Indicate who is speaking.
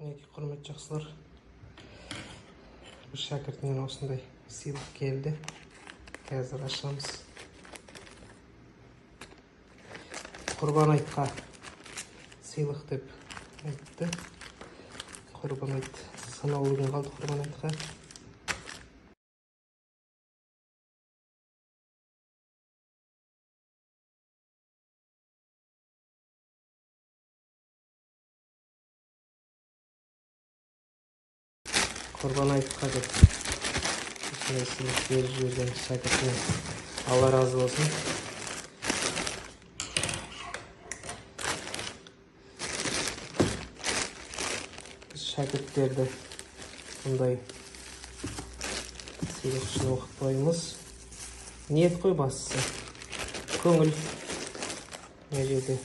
Speaker 1: Мінекей, құрметті жақсылар, бір шәкіртінен осындай сыйлық келді. Қазір ашамыз. Құрбан айтқа сыйлық деп айтты. Құрбан айт санаулы күн қалды Құрбан айтқа. Құрбан айтқа деп осындай сыйлық беріп жіберген шәкіртіне Алла разы болсын. Біз шәкірттерді бұндай сыйлық үшін оқытпаймыз. Ниет қой бастысы. Көңіл. Мына жерде